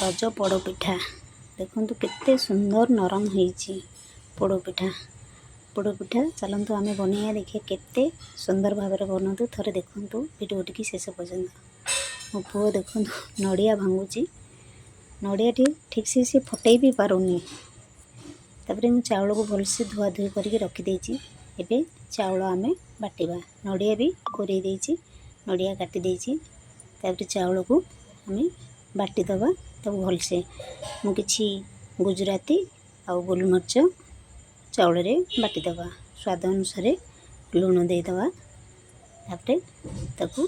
ରଜ ପୋଡ଼ପିଠା। ଦେଖନ୍ତୁ, କେତେ ସୁନ୍ଦର ନରମ ହେଇଛି ପୋଡ଼ପିଠା। ପୋଡ଼ପିଠା ଚାଲନ୍ତୁ ଆମେ ବନେଇବା, ଦେଖିବା କେତେ ସୁନ୍ଦର ଭାବରେ ବନାନ୍ତୁ। ଥରେ ଦେଖନ୍ତୁ ଭିଡ଼ିଓଟିକି ଶେଷ ପର୍ଯ୍ୟନ୍ତ। ମୋ ପୁଅ ଦେଖନ୍ତୁ ନଡ଼ିଆ ଭାଙ୍ଗୁଛି। ନଡ଼ିଆଟି ଠିକ୍ସେ ସେ ଫଟେଇ ବି ପାରୁନି। ତାପରେ ମୁଁ ଚାଉଳକୁ ଭଲସେ ଧୁଆ ଧୁଇ କରିକି ରଖିଦେଇଛି। ଏବେ ଚାଉଳ ଆମେ ବାଟିବା। ନଡ଼ିଆ ବି କୋରେଇ ଦେଇଛି, ନଡ଼ିଆ କାଟି ଦେଇଛି। ତାପରେ ଚାଉଳକୁ ଆମେ ବାଟିଦେବା ତାକୁ ଭଲସେ। ମୁଁ କିଛି ଗୁଜୁରାତି ଆଉ ଗୋଲମରିଚ ଚାଉଳରେ ବାଟିଦେବା। ସ୍ୱାଦ ଅନୁସାରେ ଲୁଣ ଦେଇଦେବା। ତାପରେ ତାକୁ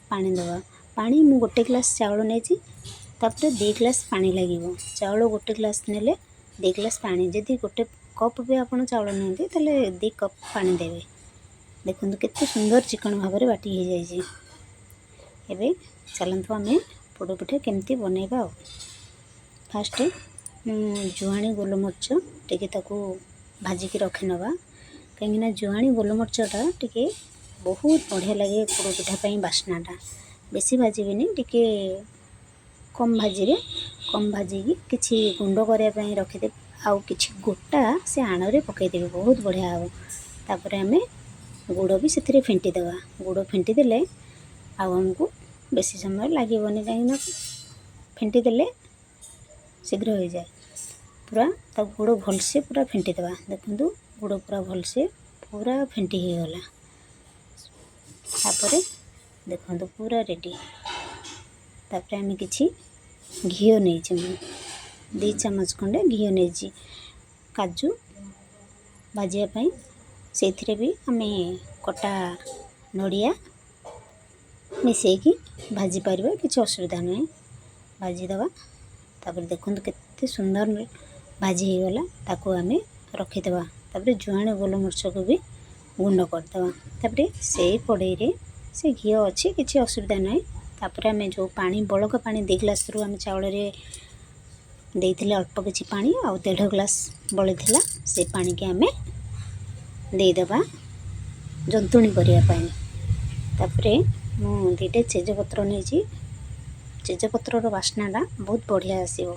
ପାଣି ଦେବା। ପାଣି ମୁଁ ଗୋଟେ ଗ୍ଲାସ୍ ଚାଉଳ ନେଇଛି, ତାପରେ 2 ଗ୍ଲାସ୍ ପାଣି ଲାଗିବ। ଚାଉଳ ଗୋଟେ ଗ୍ଲାସ୍ ନେଲେ 2 ଗ୍ଲାସ୍ ପାଣି। ଯଦି ଗୋଟେ କପ୍ ବି ଆପଣ ଚାଉଳ ନିଅନ୍ତି, ତାହେଲେ 2 କପ୍ ପାଣି ଦେବେ। ଦେଖନ୍ତୁ, କେତେ ସୁନ୍ଦର ଚିକଣ ଭାବରେ ବାଟି ହେଇଯାଇଛି। ଏବେ ଚାଲନ୍ତୁ ଆମେ ପୋଡ଼ପିଠା କେମିତି ବନେଇବା। ଆଉ ଫାଷ୍ଟ ମୁଁ ଜୁଆଣି, ଗୋଲମରିଚ ଟିକେ ତାକୁ ଭାଜିକି ରଖିନେବା, କାହିଁକିନା ଜୁଆଣି ଗୋଲମରିଚଟା ଟିକେ ବହୁତ ବଢ଼ିଆ ଲାଗେ ପୋଡ଼ପିଠା ପାଇଁ ବାସ୍ନାଟା। ବେଶୀ ଭାଜିବେନି, ଟିକେ କମ୍ ଭାଜିବେ। କମ୍ ଭାଜିକି କିଛି ଗୁଣ୍ଡ କରିବା ପାଇଁ ରଖିଦେବେ ଆଉ କିଛି ଗୋଟା ସେ ଆଣରେ ପକାଇଦେବେ, ବହୁତ ବଢ଼ିଆ ହେବ। ତାପରେ ଆମେ ଗୁଡ଼ ବି ସେଥିରେ ଫେଣ୍ଟି ଦେବା। ଗୁଡ଼ ଫେଣ୍ଟି ଦେଲେ ଆଉ ଆମକୁ ବେଶୀ ସମୟ ଲାଗିବନି, କାହିଁକିନା ଫେଣ୍ଟି ଦେଲେ ଶୀଘ୍ର ହେଇଯାଏ। ପୁରା ତାକୁ ଗୁଡ଼ ଭଲସେ ପୁରା ଫେଣ୍ଟି ଦେବା। ଦେଖନ୍ତୁ, ଗୁଡ଼ ପୁରା ଭଲସେ ପୁରା ଫେଣ୍ଟି ହେଇଗଲା। ତାପରେ ଦେଖନ୍ତୁ, ପୁରା ରେଡ଼ି। ତାପରେ ଆମେ କିଛି ଘିଅ ନେଇଛି। ମୁଁ 2 ଚାମଚ ଖଣ୍ଡେ ଘିଅ ନେଇଛି କାଜୁ ଭାଜିବା ପାଇଁ। ସେଇଥିରେ ବି ଆମେ କଟା ନଡ଼ିଆ ମିଶାଇକି ଭାଜିପାରିବା, କିଛି ଅସୁବିଧା ନାହିଁ। ଭାଜିଦେବା। ତାପରେ ଦେଖନ୍ତୁ, କେତେ ସୁନ୍ଦର ଭାଜି ହେଇଗଲା। ତାକୁ ଆମେ ରଖିଦେବା। ତାପରେ ଜୁଆଣି ଗୋଲମରିଚକୁ ବି ଗୁଣ୍ଡ କରିଦେବା। ତାପରେ ସେଇ କଡ଼େଇରେ ସେ ଘିଅ ଅଛି, କିଛି ଅସୁବିଧା ନାହିଁ। ତାପରେ ଆମେ ଯେଉଁ ପାଣି, ବଳକା ପାଣି, 2 ଗ୍ଲାସ୍ରୁ ଆମେ ଚାଉଳରେ ଦେଇଥିଲେ ଅଳ୍ପ କିଛି ପାଣି ଆଉ ଦେଢ଼ ଗ୍ଲାସ୍ ବଳିଥିଲା, ସେ ପାଣିକି ଆମେ ଦେଇଦେବା ଜନ୍ତୁଣି କରିବା ପାଇଁ। ତାପରେ ମୁଁ ଦୁଇଟା ତେଜପତ୍ର ନେଇଛି। ତେଜପତ୍ରର ବାସ୍ନାଟା ବହୁତ ବଢ଼ିଆ ଆସିବ,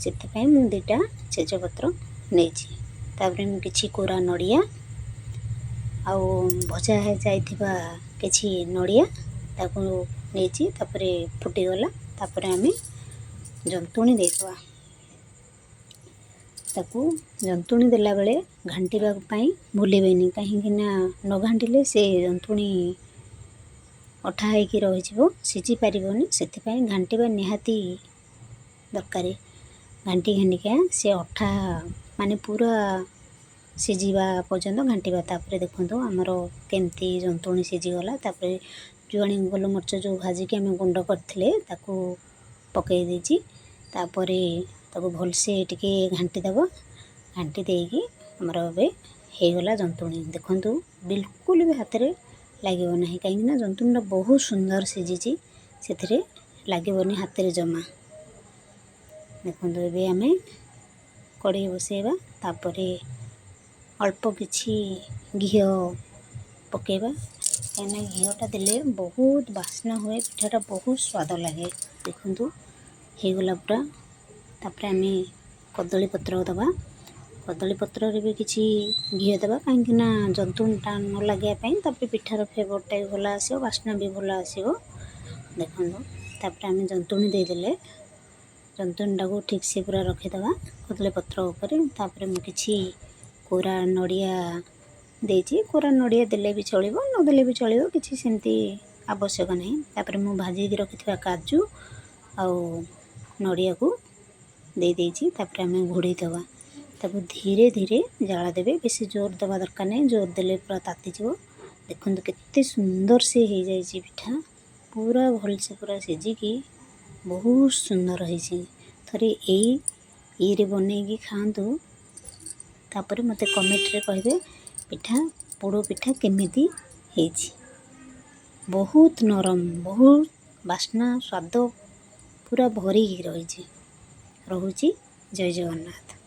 ସେଥିପାଇଁ ମୁଁ ଦୁଇଟା ତେଜପତ୍ର ନେଇଛି। ତାପରେ ମୁଁ କିଛି କୋରା ନଡ଼ିଆ ଆଉ ଭଜା ଯାଇଥିବା କିଛି ନଡ଼ିଆ ତାକୁ ନେଇଛି। ତାପରେ ଫୁଟିଗଲା, ତାପରେ ଆମେ ଜନ୍ତୁଣି ଦେଇଦେବା। ତାକୁ ଜନ୍ତୁଣି ଦେଲାବେଳେ ଘାଣ୍ଟିବା ପାଇଁ ଭୁଲିବେନି, କାହିଁକିନା ନ ଘାଣ୍ଟିଲେ ସେ ଜନ୍ତୁଣି ଅଠା ହେଇକି ରହିଯିବ, ସିଝି ପାରିବନି। ସେଥିପାଇଁ ଘାଣ୍ଟିବା ନିହାତି ଦରକାର। ଘାଣ୍ଟି ଘାଣ୍ଟିକା ସେ ଅଠା ମାନେ ପୁରା ସିଝିବା ପର୍ଯ୍ୟନ୍ତ ଘାଣ୍ଟିବା। ତାପରେ ଦେଖନ୍ତୁ, ଆମର କେମିତି ଜନ୍ତୁଣି ସିଝିଗଲା। ତାପରେ ଜୁଆଣି ଗୋଲମରିଚ ଯେଉଁ ଭାଜିକି ଆମେ ଗୁଣ୍ଡ କରିଥିଲେ, ତାକୁ ପକାଇ ଦେଇଛି। ତାପରେ ତାକୁ ଭଲସେ ଟିକେ ଘାଣ୍ଟି ଦେବ। ଘାଣ୍ଟି ଦେଇକି ଆମର ଏବେ ହେଇଗଲା ଜନ୍ତୁଣି। ଦେଖନ୍ତୁ, ବିଲକୁଲ ବି ହାତରେ ଲାଗିବ ନାହିଁ, କାହିଁକିନା ଜନ୍ତୁଣିଟା ବହୁତ ସୁନ୍ଦର ସିଝିଛି, ସେଥିରେ ଲାଗିବନି ହାତରେ ଜମା। ଦେଖନ୍ତୁ, ଏବେ ଆମେ କଢ଼େଇ ବସାଇବା। ତାପରେ ଅଳ୍ପ କିଛି ଘିଅ ପକାଇବା, କାହିଁକିନା ଘିଅଟା ଦେଲେ ବହୁତ ବାସ୍ନା ହୁଏ, ପିଠାଟା ବହୁତ ସ୍ୱାଦ ଲାଗେ। ଦେଖନ୍ତୁ, ହେଇଗଲା ପୁରା। ତାପରେ ଆମେ କଦଳୀ ପତ୍ର ଦେବା। କଦଳୀ ପତ୍ରରେ ବି କିଛି ଘିଅ ଦେବା, କାହିଁକିନା ଜନ୍ତୁଣିଟା ନ ଲାଗିବା ପାଇଁ। ତାପରେ ପିଠାର ଫ୍ଲେଭରଟା ବି ଭଲ ଆସିବ, ବାସ୍ନା ବି ଭଲ ଆସିବ। ଦେଖନ୍ତୁ, ତାପରେ ଆମେ ଜନ୍ତୁଣି ଦେଇଦେଲେ। ଜନ୍ତୁଣିଟାକୁ ଠିକ୍ସେ ପୁରା ରଖିଦେବା କଦଳୀ ପତ୍ର ଉପରେ। ତାପରେ ମୁଁ କିଛି କୋରା ନଡ଼ିଆ ଦେଇଛି। କୋରା ନଡ଼ିଆ ଦେଲେ ବି ଚଳିବ, ନଦେଲେ ବି ଚଳିବ, କିଛି ସେମିତି ଆବଶ୍ୟକ ନାହିଁ। ତାପରେ ମୁଁ ଭାଜିକି ରଖିଥିବା କାଜୁ ଆଉ ନଡ଼ିଆକୁ ଦେଇଦେଇଛି। ତାପରେ ଆମେ ଘୋଡ଼େଇ ଦେବା। ତାକୁ ଧୀରେ ଧୀରେ ଜାଳ ଦେବେ, ବେଶୀ ଜୋର ଦେବା ଦରକାର ନାହିଁ। ଜୋର ଦେଲେ ପୁରା ତାତିଯିବ। ଦେଖନ୍ତୁ, କେତେ ସୁନ୍ଦର ସେ ହେଇଯାଇଛି ପିଠା। ପୁରା ଭଲସେ ପୁରା ସିଝିକି ବହୁତ ସୁନ୍ଦର ହେଇଛି। ଥରେ ଏଇ ଇଏରେ ବନେଇକି ଖାଆନ୍ତୁ, ତାପରେ ମୋତେ କମେଣ୍ଟରେ କହିବେ ପିଠା, ପୋଡ଼ ପିଠା କେମିତି ହେଇଛି। ବହୁତ ନରମ, ବହୁତ ବାସ୍ନା, ସ୍ୱାଦ ପୁରା ଭରିକି ରହିଛି। ରହୁଛି, ଜୟ ଜଗନ୍ନାଥ।